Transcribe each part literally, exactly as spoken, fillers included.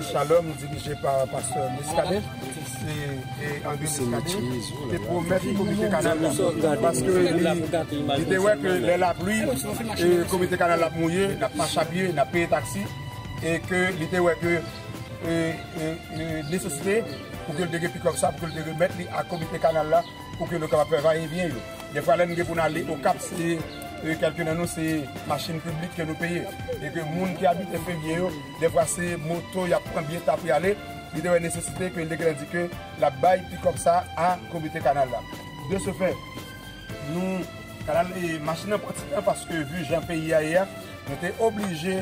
Shalom, dirije pa pastè Muscadin, e, e André Muscadin, te pwomèt komite kanal la, paske li, li te wè ke lè lapli, e, komite kanal la ap mouye, n ap mache a pye, n ap peye taksi, e ke li te wè ke, e, e, e, nesesite pou ke l te gen pikòp sa, pou ke l te remèt li a komite kanal la, pou ke nou kapab fè vayevyen yo. Dèfwa, lè nou gen pou n ale Okap, se, e, kèlke nan nou, se machin piblik ke nou peye. E ke moun ki abite Fevye yo, dèfwa, se moto y ap pran, byen ta pou y ale. Li te wè nesesite ke l te gentan di ke l ap bay pikòp sa a komite kanal la. De ce fait, nou, kanal, e, machin nan pran ti tan paske, vi jan peyi a ye a, nou te oblije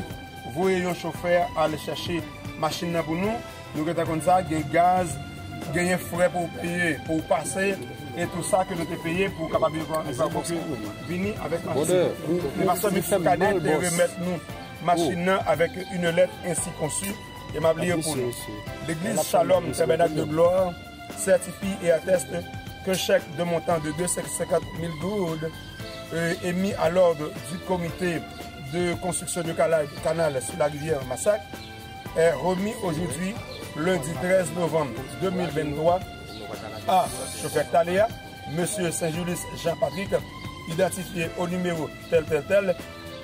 voye yon chofè al chèche machin nan pou nou. Nou gentan konn sa, gen gaz, genyen frè pou w peye, pou w pase, e tou sa ke nou te peye pou w kapab vini avèk machin. E pastè Muscadin te remèt nou machin nan avèk une lettre ainsi conçue, e m ap li pou nou. L'église Shalom Tabernacle de Gloire certifie et atteste qu'un chèque d'un montant de deux cent cinquante mille gourdes, euh, émis à l'ordre du comité de construction du canal, canal sur la rivière Massacre, est remis aujourd'hui, lundi treize novembre deux mille vingt-trois, à chauffeur Taléa, Monsieur Saint-Julius Jean-Patrick, identifié au numéro tel, tel, tel,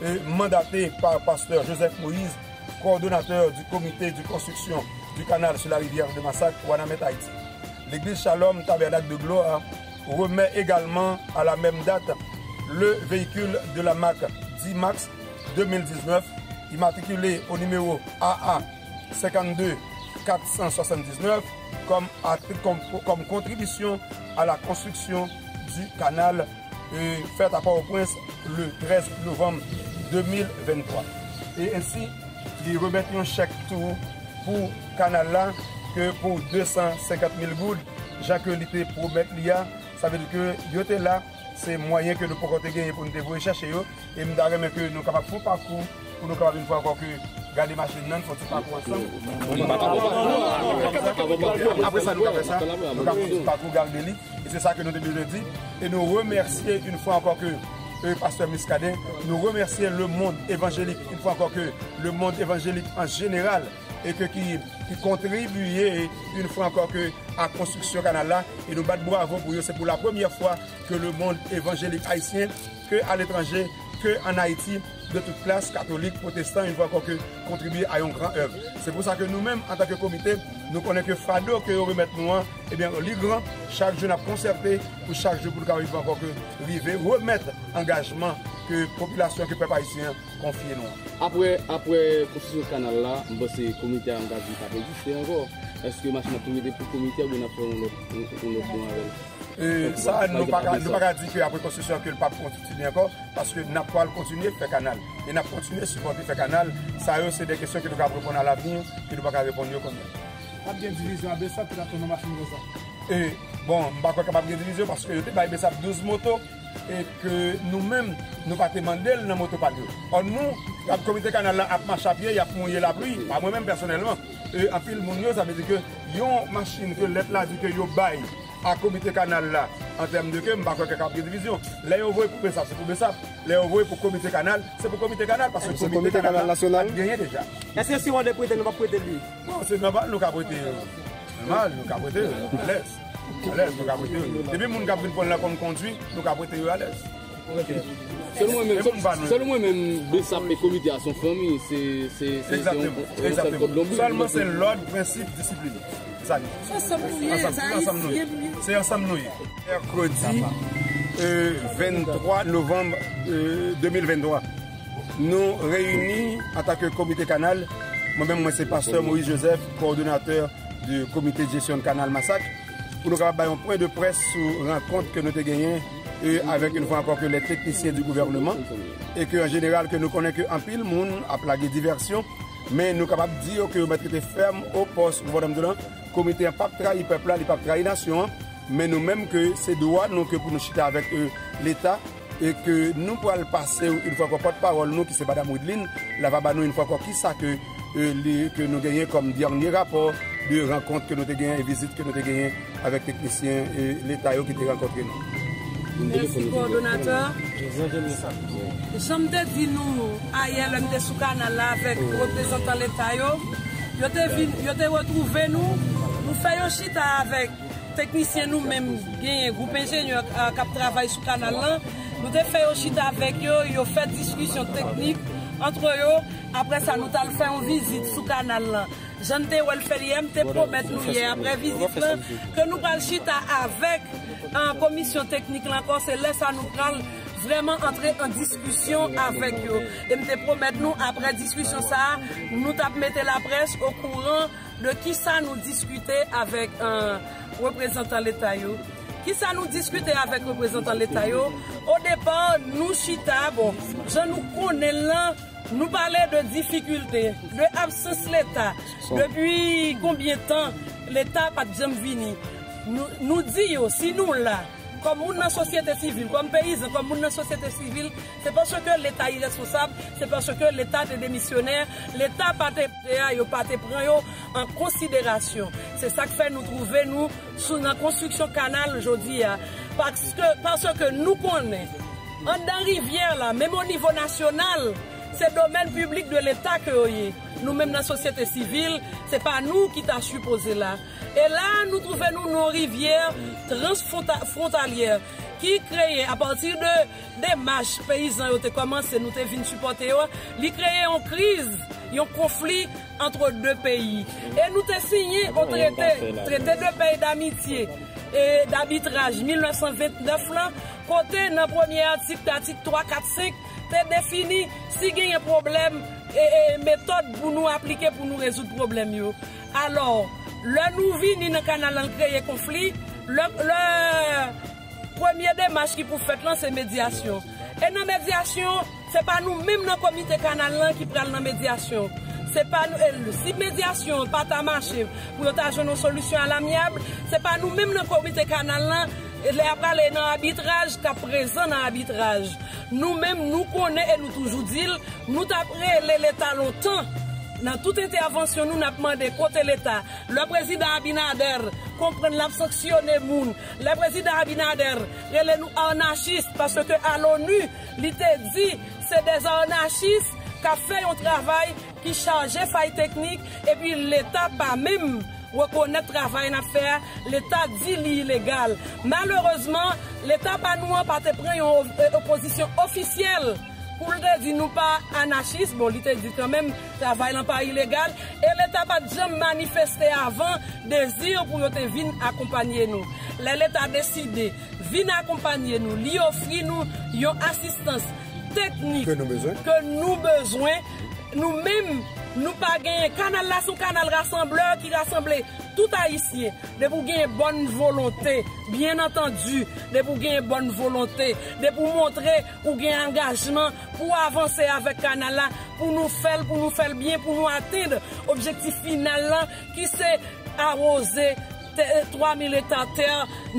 et mandaté par pasteur Joseph Moïse, coordonnateur du comité de construction du canal sur la rivière de Massacre, Wanament, Haïti. L'église Shalom Tabernacle de Gloire remet également à la même date le véhicule de la marque D-Max deux mille dix-neuf, immatriculé au numéro A A cinquante-deux quatre cent soixante-dix-neuf, comme, à- comme, comme contribution à la construction du canal, euh, faite à Port-au-Prince le treize novembre deux mille vingt-trois. E ensi, li remèt yon chèk tou pou kanal la, ke pou de san senkant mil goud, jan ke li te pwomèt li a. Sa vle di ke yo te la, se mwayen ke nou poko te genyen pou nou te voye chèche yo. E m ta renmen ke nou kapab fè yon pakou pou nou kapab yon fwa ankò ke gade machin nan, fè yon ti pakou ansanm. Apre sa, nou ka fè sa, nou ka fè yon ti pakou, gade li. E se sa ke nou te bezwen di. E nou remèsye yon fwa ankò ke, e, pastè Muscadin, nou remèsye lemonn evanjelik yon fwa ankò ke lemonn evanjelik an jeneral, e ke ki, ki kontribiye yon fwa ankò ke a konstriksyon kanal la. E nou bat bravo pou yo. Se pou la premyè fwa ke lemonn evanjelik ayisyen, ke aletranje, ke ann Ayiti, de tout klas, katolik, pwotestan, yon fwa ankò ke kontribiye a yon gran èv. Se pou sa ke nou menm, antanke komite, nou konnen ke fado ke yo remèt nou an, ebyen, li gran. Chak jou n ap konsète pou chak jou pou nou kapab yon fwa ankò ke rive remèt angajman ke popilasyon, ke pèp ayisyen an konfye nou an. Apre, apre konstriksyon kanal la, m panse komite a m ka di l p ap egziste ankò. Èske machin ap tou rete pou komite a oubyen n ap fè yon lòt, yon, yon lòt bon avè l? E, sa, nou pa ka, nou pa ka di ke apre konstriksyon ke l p ap kontinye ankò, paske n ap pral kontinye fè kanal. E n ap kontinye sipòte fè kanal. Sa yo, se de kesyon ke nou ka reponn alavni, ke nou pa ka reponn yo kounye a. Ap gen divizyon a Besap ki t ap tann yon machin konsa? E, bon, m pa kwè kapab gen divizyon, paske yo te bay Besap douz moto, e ke nou menm, nou pa te mande l nan moto pa l yo. Ò, nou, komite kanal la ap mache a pye, y ap mouye lapli, pa mwen menm pèsonèlman. E anpil moun yo, sa vle di ke yon machin ke lèt la di ke yo bay a komite kanal la, an tèm de ke m pa kwè ke k ap gen divizyon. Lè yo voye pou Besap, se pou Besap. Lè yo voye pou komite kanal, se pou komite kanal, paske komite kanal la genyen deja. Èske si Wande prete, nou p ap prete l li? Bon, se nòmal, nou ka prete yo. Nòmal, nou ka prete yo. Alèz. Alèz, nou ka prete yo. Depi moun k ap vin pran l la konn kondui, nou ka prete yo alèz. Sèl mwen menm, sèl mwen menm, Besap e komite a se yon fanmi, se, se, se, se yon, yon sèl kòd lonbrit. Sèlman se lòd, prensip, disiplin. Se sa nou ye. Se ansanm nou ye. Se ansanm nou ye. Mèkredi, e, venntwa novanm, e, de mil venntwa, nou reyini antanke komite kanal. Mwen menm, mwen se pastè Moïse Joseph, coordonnateur du comité de gestion de Canal Massacre, pou nou kapab bay yon pwen de près sou rankont ke nou te genyen, e, avèk, yon fwa ankò, ke les techniciens du gouvernement, e ke, an jeneral, ke nou konnen ke anpil moun ap lage divèsyon, men nou kapab di yo ke yo mèt rete fèm o pòs. Ou konprann m di w lan, komite an p ap trayi pèp la, li p ap trayi nasyon an, men nou menm ke se dwa nou ke pou nou chita avèk, e, Leta, e ke nou pral pase, yon fwa ankò, pòtpawòl nou, ki se Madam Wideline, l ava ba nou, yon fwa ankò, kisa ke, e, li, ke nou genyen kòm dènye rapò de rankont ke nou te genyen e vizit ke nou te genyen avèk teknisyen, e, Leta yo ki te rankontre nou. Mèsi, kowòdonatè. Jan m te di nou ayè, lè m te sou kanal la avèk reprezantan Leta yo, Yo te vin, yo te retwouve nou, nou fè yon chita avèk teknisyen nou menm, genyen gwoup enjenyè, a, k ap travay sou kanal lan. Nou te fè yon chita avèk yo, yo fè diskisyon teknik antre yo. Apre sa, nou t al fè yon vizit sou kanal lan. Jan n te wè l fè l yè, m te pwomèt nou yè, apre vizit lan, ke nou pral chita avèk, a, komisyon teknik lan ankò. Se lè sa nou pral vrèman antre an diskisyon avèk yo. E m te pwomèt nou, apre diskisyon sa a, nou t ap mete laprès okouran de kisa nou diskite avèk, e, reprezantan Leta yo. Kisa nou diskite avèk reprezantan Leta yo? O depa, nou chita, bon, jan nou konnen l lan, nou pale de difikilte, de absans Leta. Depi konbyen tan Leta pa t janm vini? Nou, nou di yo, si nou la, kòm moun nan sosyete sivil, kòm peyizan, kòm moun nan sosyete sivil, se paske Leta iresponsab, se paske Leta te demisyonè, Leta pa te, yo pa te pran yo an konsiderasyon. Se sa k fè nou twouve nou sou, nan konstriksyon kanal jodi a. Paske, paske nou konnen, anndan rivyè la, menm o nivo nasyonal, se domèn piblik de Leta ke yo ye. Nou menm nan sosyete sivil, se pa nou ki ta sipoze la. E la, nou twouve nou nan yon rivyè transfwontalyè ki kreye apati de demach peyizan yo te kòmanse, nou te vin sipòte yo. Li kreye yon kriz, yon konfli antre de peyi. E nou te siyen yon trete, trete de pèy damitye e dabitraj mil nèf san vennèf lan, kote nan premye atik, atik twa, kat, senk, te defini si genyen pwoblèm e, e metòd pou nou aplike pou nou rezoud pwoblèm yo. Alò, lè nou vini nan kanal lan kreye konfli, lè, lè premye demach ki pou fèt lan se medyasyon. E nan medyasyon, se pa nou menm nan komite kanal lan ki pral nan medyasyon. Se pa nou, e si medyasyon pa ta mache pou yo ta jwenn yon solisyon alamyab, se pa nou menm nan komite kanal lan, lè y ap prale nan abitraj, k ap prezan nan abitraj. Nou menm, nou konnen e nou toujou di l, nou t ap rele Leta lontan. Nan tout entèvansyon nou, n ap mande kote Leta. Lè prezidan Abinader konprann l ap sanksyone moun, lè prezidan Abinader rele nou anachis, paske a l'ONU, li te di se de anachis k ap fè yon travay ki chaje fay teknik, epi Leta pa menm rekonèt travay n ap fè a, Leta di li ilegal. Malerezman, Leta pa nou an pa te pran yon, e, pozisyon ofisyèl pou l te di nou pa anachis. Bon, li te di kanmenm travay lan pa ilegal, e Leta pa t janm manifeste avan dezi pou yo te vin akonpanye nou. Lè Leta deside vin akonpanye nou, li ofri nou yon asistans teknik ke nou bezwen, ke nou bezwen. Nou menm, nou pa genyen. Kanal la se yon kanal rasanblè ki rasanble tout Ayisyen. Depi w genyen bòn volonte, byen antandi, depi w genyen bòn volonte, depi w montre ou gen angajman pou w avanse avèk kanal la, pou nou fè l, pou nou fè l byen, pou nou atenn objektif final lan, ki se awoze tè, twa mil eta tè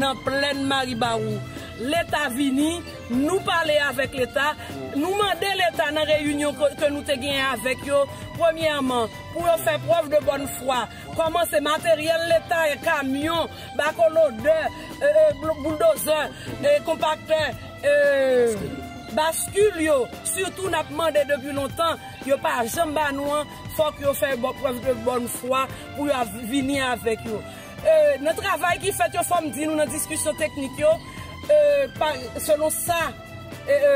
nan plèn Maribawou. Leta vini, nou pale avèk Leta, nou mande Leta nan reyinyon ke, ke nou te genyen avèk yo, premyèman, pou yo fè prèv de bòn fwa, kòmanse materyèl Leta, kamyon, bako lodè, e, e, bou-, bouldozè, e, konpaktè, e, baskil yo, sitou n ap mande depi lontan, yo pa janm ba nou an, fòk yo fè bò-, prèv de bòn fwa pou yo av-, vini avèk yo. E, nan travay ki fèt yo, fò m di nou, nan diskisyon teknik yo, e, pa, selon sa, e, e,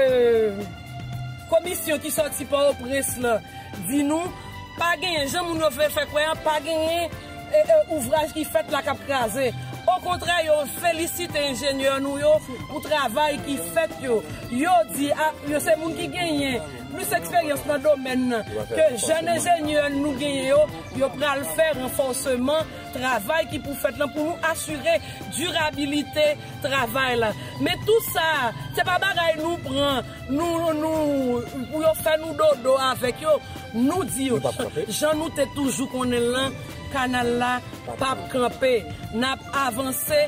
komisyon ki sòti Pòtoprens lan di nou, pa genyen, jan moun yo vle fè kwè an, pa genyen, e, e, ouvraj ki fèt la k ap kraze. Okontrè, yo felisite enjenyè nou yo pou travay ki fèt yo. Yo di, a, yo se moun ki genyen plis eksperyans nan domèn nan ke jèn enjenyè nou genyen yo, yo pral fè ranfòseman travay ki pou fèt lan pou nou asire dirabilite travay la. Men tou sa, se pa bagay nou pran, nou, nou, pou yo fè nou dodo avèk yo. Nou di yo, jan nou te toujou konnen l lan, kanal la p ap kanpe. N ap avanse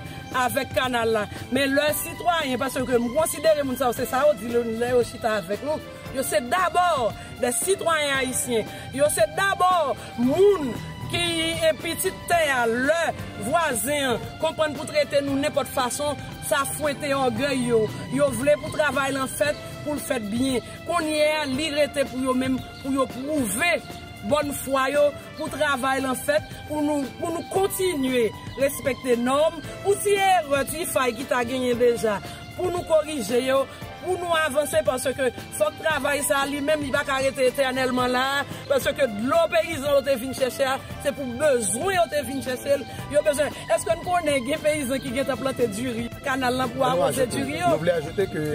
avèk kanal la. Men lè sitwayen, paske m konsidere moun sa yo, se sa yo di lè, lè yo chita avèk nou. Yo se dabò de sitwayen ayisyen. Yo se dabò moun ki, e, pitit tè a. Lè vwazen an konprann pou trete nou nenpòt fason, sa fwete ògèy yo. Yo vle pou travay lan fèt, pou l fèt byen. Kounye a, li rete pou yo menm, pou yo pwouve bòn fwa yo, pou travay lan fèt, pou nou, pou nou kontinye respekte nòm, pou ti erè, ti fay ki ta genyen deja, pou nou korije yo, pou nou avanse, paske fòk travay sa li menm, li pa ka rete etènèlman la, paske dlo peyizan yo te vin chèche a, se pou bezwen yo te vin chèche l, yo bezwen. Èske n konnen gen peyizan ki gentan plante diri, kanal lan pou awoze diri yo? Nou vle ajoute ke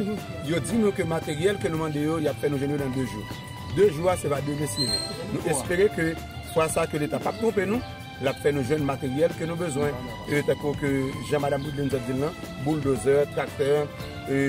yo di nou ke materyèl ke nou mande yo, y ap fè nou jwenn yo nan de jou. De jou a, se pa demen si Dye vle. Nou espere ke fwa sa ke Leta p ap twonpe nou, l ap fè nou jwenn materyèl ke nou bezwen. E tankou ke jan Madanm Bridlin sot di l lan, bouldozè, traktè, e,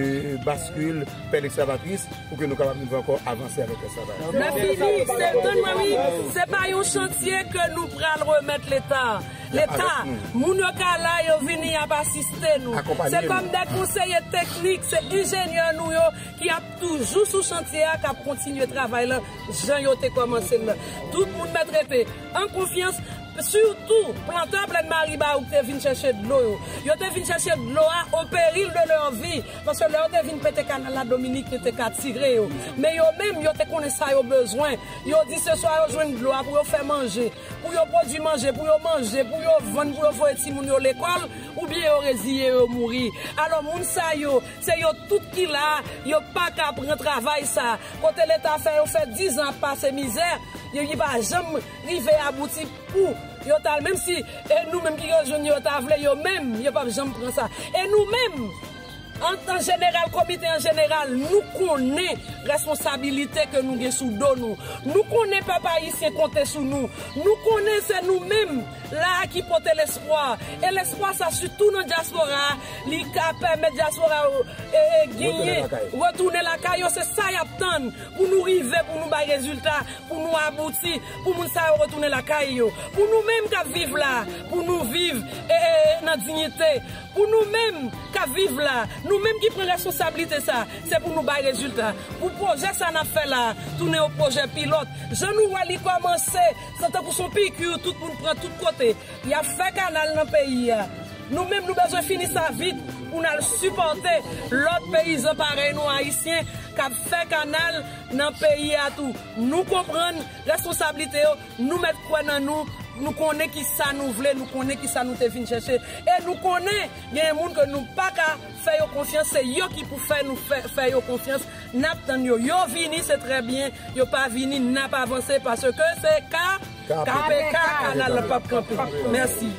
baskil, pèl ekskavatris, pou ke nou kapab rive ankò avanse avèk travay. Nan fini, se tann mwen wi, se pa yon chantye ke nou pral remèt Leta. Leta, moun yo ka la, yo vini, y ap asiste nou. Se kòm de konseye teknik, se enjenyè nou yo ki ap toujou sou chantye a, k ap kontinye travay lan jan yo te kòmanse l lan. Tout moun mèt rete an konfyans, sitou plantè Plèn Maribawou ki te vin chèche dlo yo. Yo te vin chèche dlo a o peril de leur vie, paske lè yo te vin pete kanal la, Dominik te ka tire yo. Men yo menm, yo te konnen sa yo bezwen. Yo di se swa yo jwenn dlo a pou yo fè manje, pou yo pwodui manje, pou yo manje, pou yo vann, pou yo voye timoun yo lekòl, oubyen yo reziye yo mouri. Alò, moun sa yo, se yo tout ki la, yo pa ka pran travay sa. Kote Leta fè yo fè dizan ap pase mizè, yo, yo pa janm rive abouti pou yo ta, menm si, e nou menm ki rejwenn yo ta vle, yo menm, yo p ap janm pran sa. E nou menm, an, an jeneral, komite an jeneral, nou konnen responsabilite ke nou gen sou do nou. Nou konnen pèp ayisyen konte sou nou. Nou konnen se nou menm la a ki pote lespwa. E lespwa sa, sitou nan dyaspora a, li ka pèmèt dyaspora yo, e, e, genyen, retounen lakay yo. Se sa y ap tann pou nou rive, pou nou bay rezilta, pou nou abouti, pou moun sa yo retounen lakay yo. Pou nou menm k ap viv la, pou nou viv, e, e, nan diyite. Pou nou menm k ap viv la, nou menm ki pran responsablite sa, se pou nou bay rezilta. Pou pwojè sa n ap fè la, tounen yon pwojè pilòt. Jan nou wè li kòmanse, se tankou se yon piki, tout moun pran tout kote. Y ap fè kanal nan peyi a. Nou menm, nou bezwen fini sa vit pou n al sipòte lòt peyizan parèy nou, ayisyen, k ap fè kanal nan peyi a tou. Nou konprann responsablite yo, nou mèt kwè nan nou, nou konnen ki sa nou vle, nou konnen ki sa nou te vin chèche. E nou konnen gen moun ke nou pa ka fè yo konfyans, se yo ki pou fè nou fè, fè yo konfyans. N ap tann yo. Yo vini, se trè byen. Yo pa vini, n ap avanse paske se K P K, kanal la p ap kanpe. Mèsi.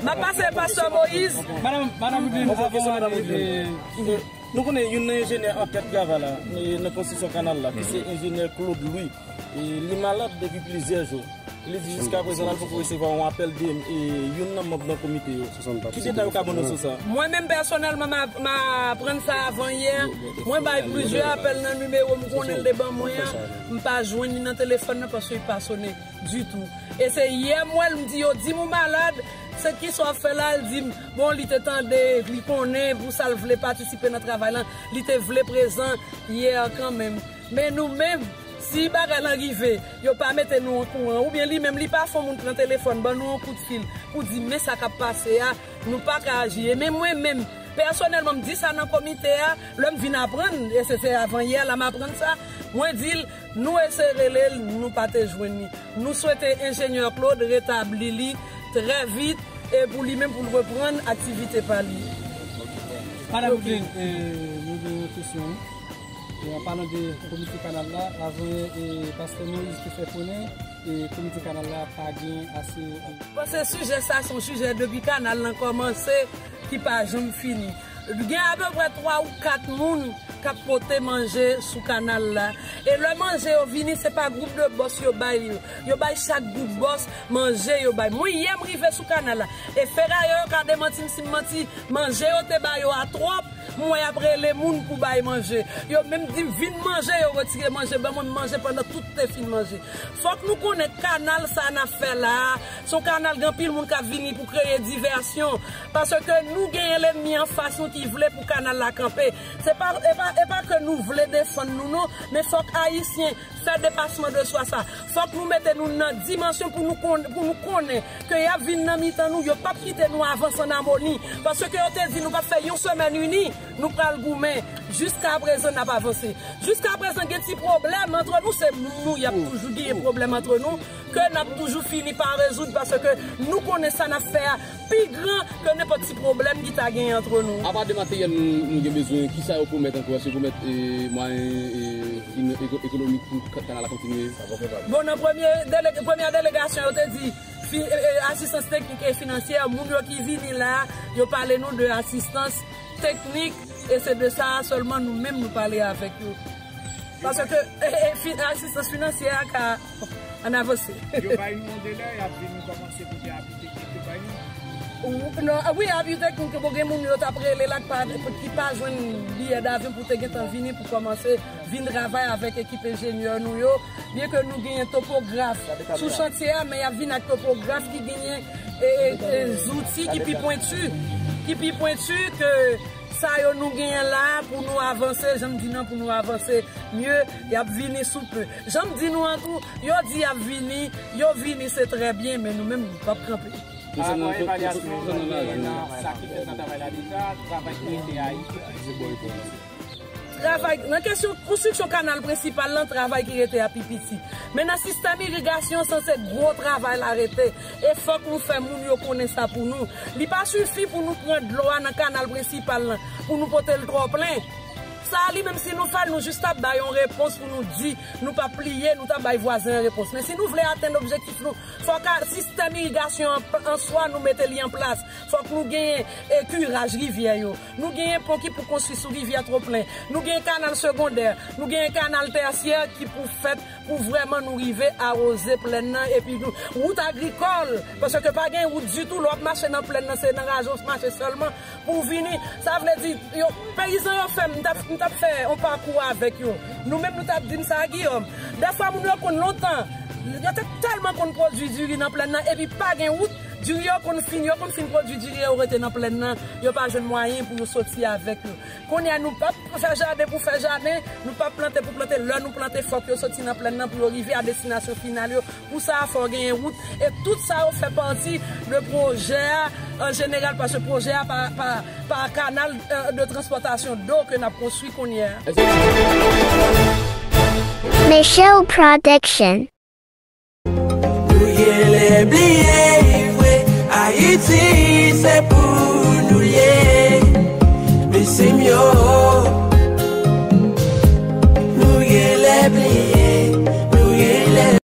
M ap pase Pastè Moyiz. Madanm, madanm Woodline, avan w ale, e, nou konnen youn nan enjenyè an tèt travay la, e, nan konstriksyon kanal la, ki se enjenyè Claude Louis. E, li malad depi plizyè jou. Li di jiskaprezan la, li poko resevwa yon apèl de, e, youn nan manm nan komite yo. Ki detay ou ka ban nou sou sa? Mwen menm pèsonèlman, m a, m a aprann sa avan yè. Mwen bay plizyè apèl nan nimewo m konnen l te ban mwen an. M pa jwenn li nan telefòn nan paske li pa sone ditou. E se yè m wè l, m di, yo di m ou malad, se kisa w ap fè la? L di m, bon, li te tande, li konnen pou sa l vle patisipe nan travay lan, li te vle prezan yè kanmenm. Men nou menm, si bagay lan rive, yo pa mete nou an kouran, oubyen li menm li pa fè yon moun pran telefòn, ban nou yon kout fil pou di men sa k ap pase a, nou pa ka aji. E men mwen menm, pèsonèlman, m di sa nan komite a, lè m vin aprann, e se, se avan yè la m aprann sa, mwen di l, nou eseye rele l, nou pa te jwenn li. Nou swete enjenyè Claude retabli li trè vit, e pou li menm pou l reprann aktivite pa li. Madanm Woodline, e, nou gen yon kesyon, wi. E, an palan de komite kanal la, avan yè, e, pastè Moyiz te fè konnen, e, komite kanal la pa gen ase, e. Paske sijè sa se yon sijè depi kanal lan kòmanse ki pa janm fini. Gen apeprè twa ou kat moun k ap pote manje sou kanal la. E lè manje yo vini, se pa gwoup de bòs yo bay yo. Yo bay chak gwoup bòs manje yo bay. Mwen, yè m rive sou kanal la, e ferayè yo ka demanti m si m manti, manje yo te ba yo a twòp, m wè y ap rele moun pou bay manje. Yo menm di m, vin manje, yo retire manje ban mwen, m manje pandan tout te fin manje. Fòk nou konnen kanal sa n ap fè la a, se yon kanal gen anpil moun k ap vini pou kreye divèsyon. Paske nou genyen lènmi anfas nou ki vle pou kanal la kanpe. Se pa, e pa, e pa ke nou vle defann nou non, men fòk Ayisyen fè depasman de swa sa. Fòk nou mete nou nan dimansyon pou nou kon-, pou nou konnen ke y ap vin nan mitan nou, yo p ap kite nou avanse an amoni. Paske yo te di nou p ap fè yon semèn ini, nou pral goumen. Jiska prezan, n ap avanse. Jiska prezan, gen ti pwoblèm antre nou, se moun nou, y ap toujou genyen pwoblèm antre nou, ke n ap toujou fini pa rezoud, paske nou konnen sa n ap fè a pi gran ke nenpòt ti pwoblèm ki ta genyen antre nou. Apa de materyèl nou, nou gen bezwen, ki sa yo pwomèt ankò? Èske yo pwomèt, e, mwayen, e, fin-, eko-, ekonomik pou ka-, kanal la kontinye? Bon, nan premye dele-, premyè delegasyon, yo te di fi-, e, e, asistans teknik e finansyè, moun yo ki vini la, yo pale nou de asistans teknik, e se de sa sèlman nou menm nou pale avèk yo. Paske, e, e, fi-, asistans finansyè a ka, ann avanse. Yo bay nou yon delè, y ap vin kòmanse pote api teknik yo bay nou. Ou, non, wi, api teknik yo, bon, gen moun yo t ap rele la, ki pa, ki pa jwenn biyè davyon pou te gentan vini, pou kòmanse vin travay avèk ekip enjenyè nou yo. Byen ke nou genyen topograf sou chantye a, men y ap vin ak topograf ki genyen, e, e, e, zouti ki pi pwenti, ki pi pwenti ke sa yo nou genyen la pou nou avanse, jan m di nan pou nou avanse mye, y ap vini sou pe. Jan m di nou an tou, yo di y ap vini, yo vini, se trè byen, men nou menm, nou p ap kanpe. Parapò a evalyasyon w genyen nan sa ki fèt nan travay la deja, travay ki rete a Ayiti. Travay, nan kesyon konstriksyon kanal prensipal lan, travay ki rete a pi piti. Men nan sistèm irigasyon, sanse gwo travay la rete. E fòk nou fè moun yo konnen sa pou nou. Li pa sifi pou nou pran dlo a nan kanal prensipal lan, pou nou pote l twò plen. Sa a li menm, si nou fè l, nou jis t ap bay yon repons pou nou di, nou p ap pliye, nou t ap bay vwazen an repons. Men si nou vle atenn objektif nou, fòk a, sistèm irigasyon an, an swa, nou mete li an plas. Fòk nou genyen, e, kiraj rivyè yo. Nou genyen pon ki pou konstwi sou rivyè Twoplen. Nou genyen kanal segondè. Nou genyen kanal tèsyè ki pou fèt pou vrèman nou rive awoze plèn nan. Epi nou, wout agrikòl. Paske pa gen wout ditou. Lè w ap mache nan plèn nan, se nan raje w mache sèlman pou w vini. Sa vle di, yo, peyizan yo fè m, m t ap, m t ap fè yon pakou avèk yo. Nou menm, nou t ap di m sa, Guillaume. Dèfwa, moun yo konn lontan. Yo te tèlman konn pwodui diri nan plèn nan, epi pa gen wout. Diri yo konn fin, yo konn fin pwodui diri yo rete nan plèn nan, yo pa jwenn mwayen pou yo soti avèk yo. Kounye a, nou p ap fè jaden pou fè jaden, nou p ap plante pou plante. Lè nou plante, fòk yo soti nan plèn nan pou yo rive a destinasyon final yo. Pou sa, fò genyen wout. E tout sa yo fè pati de pwojè a, an jeneral, paske pwojè a pa, pa, pa kanal, e, de transpòtasyon do ke n ap konstwi kounye a. Michelle Production. Nou genlè bliye vre, Ayiti se pou nou l ye. Men se myo